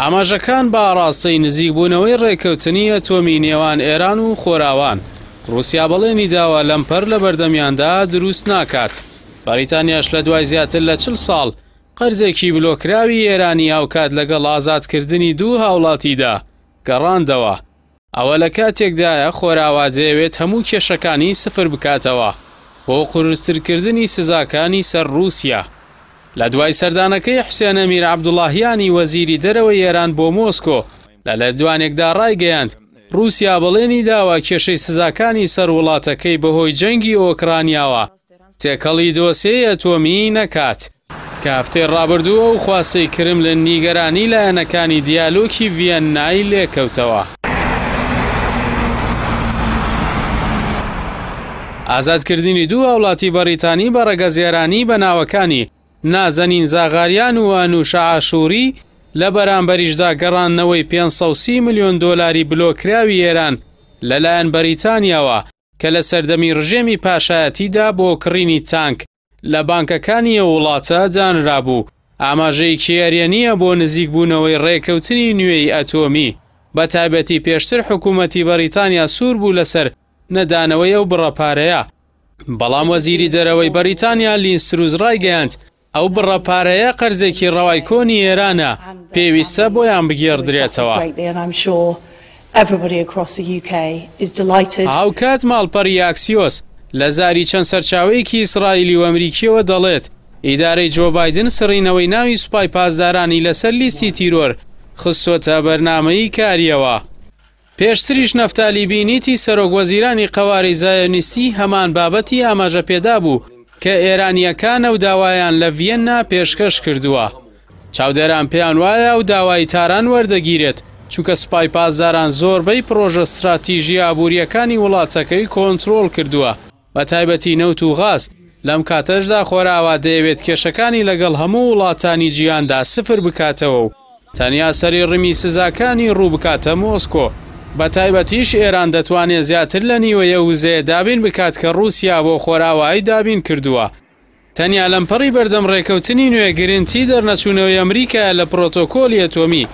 ئاماژەکان بە ئاڕاستەی نزیکبوونەوەی ڕێککەوتنی ئەتۆمی نێوان ئێران و خۆراوان، ڕووسیا بەڵێنی داوە لەمپەر لەبەردەمیاندا دروست ناکات. بەریتانیاش لە دوای زیاتر لە 40 ساڵ قەرزێکی بلۆکراوی ئێرانی هاوکات لەگەڵ ئازادکردنی دوو هاوڵاتیدا گەڕاندەوە. ئەوە لە کاتێکدایە خۆراوا دەیەوێت هەموو کێشەکانی سفر بکاتەوە بۆ قورسترکردنی سزاکانی سەر ڕووسیا. لە دوای سەردانەکەی حوسێن ئەمیر عەبدوڵاهیانی وەزیری دەرەوەی ئێران بۆ مۆسکۆ لە لێدوانێکدا ڕایگەیاند، ڕووسیا بەڵێنی داوە کێشەی سزاکانی سەر وڵاتەکەی بەهۆی جەنگی ئۆکرانیاوە تێکەڵی دۆسیەی ئەتۆمی نەکات، کە هەفتەی ڕابردوو ئەو خواستەی کرملن نیگەرانی لایەنەکانی دیالۆکی ڤیەننای لێکەوتەوە. ئازادکردنی دوو هاوڵاتی بەڕیتانی بە ڕەگەز ئێرانی بە ناوەکانی نازەنین زاغاریان و ئەنوشە عاشووری، لە بەرامبەریشدا گەڕاندنەوەی 530 ملیۆن دۆلاری بلۆککراوی ئێران لەلایەن بەریتانیاوە کە لە سەردەمی ڕژێمی پاشایەتیدا بۆ کڕینی تانک لە بانکەکانی ئەو وڵاتە دانرابوو، ئاماژەیەکی ئەرێنییە بۆ نزیکبوونەوەی ڕێککەوتنی نوێی ئەتۆمی، بەتایبەتی پێشتر حکوومەتی بەریتانیا سوور بوو لەسەر نەدانەوەی ئەو بڕە پارەیە. بەڵام وەزیری دەرەوەی بەریتانیا لینز تروس ڕایگەیاند، ئەو بڕە پارەیە قەرزێکی ڕەوای کۆنی ئێرانە، پێویستە بۆیان بگێڕدرێتەوە. هاوکات ماڵپەڕی ئاکسیۆس لە زاری چەند سەرچاوەیەکی ئیسرائیلی و ئەمریکییەوە دەڵێت، ئیدارەی جۆ بایدن سڕینەوەی ناوی سوپای پاسدارانی لەسەر لیستی تیرۆر خستۆتە بەرنامەی کارییەوە. پێشتریش نەفتالی بینیتی سەرۆک وەزیرانی قەوارەی زایۆنیستی هەمان بابەتی ئاماژە پێدابوو کە ئێرانییەکان ئەو داوایان لە ڤیەننا پێشکەش کردووە. چاودێران پێیان وایە ئەو داوای تاران وەردەگیرێت، چونکە سوپای پاسداران زۆربەی پڕۆژە ستراتیژییە ئابوورییەکانی وڵاتەکەی کۆنترۆڵ کردووە، بەتایبەتی نەوت و غاز، لەم کاتەشدا خۆرئاوا دەیەوێت کێشەکانی لەگەڵ هەموو وڵاتانی جیهاندا سفر بکاتەوە و تەنیا سەری ڕمی سزاکانی ڕوو بکاتە مۆسکۆ، بەتایبەتیش ئێران دەتوانێت زیاتر لە نیوەی ئەو وزەیە دابین بکات کە ڕووسیا بۆ خۆرئاوای دابین کردووە. تەنیا لەمپەڕی بەردەم ڕێکەوتنی نوێ گرنتی دەرنەچوونەوەی ئەمریکایە لە پرۆتۆکۆلی ئەتۆمی،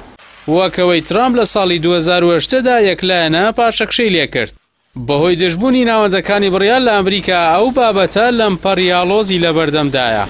وەک ئەوەی ترامپ لە ساڵی 2018 دا یەکلایەنە پاشەکشەی لێکرد. بەهۆی دژبوونی ناوەندەکانی بڕیار لە ئەمریکا ئەو بابەتە لەمپەڕی ئاڵۆزی لەبەردەمدایە.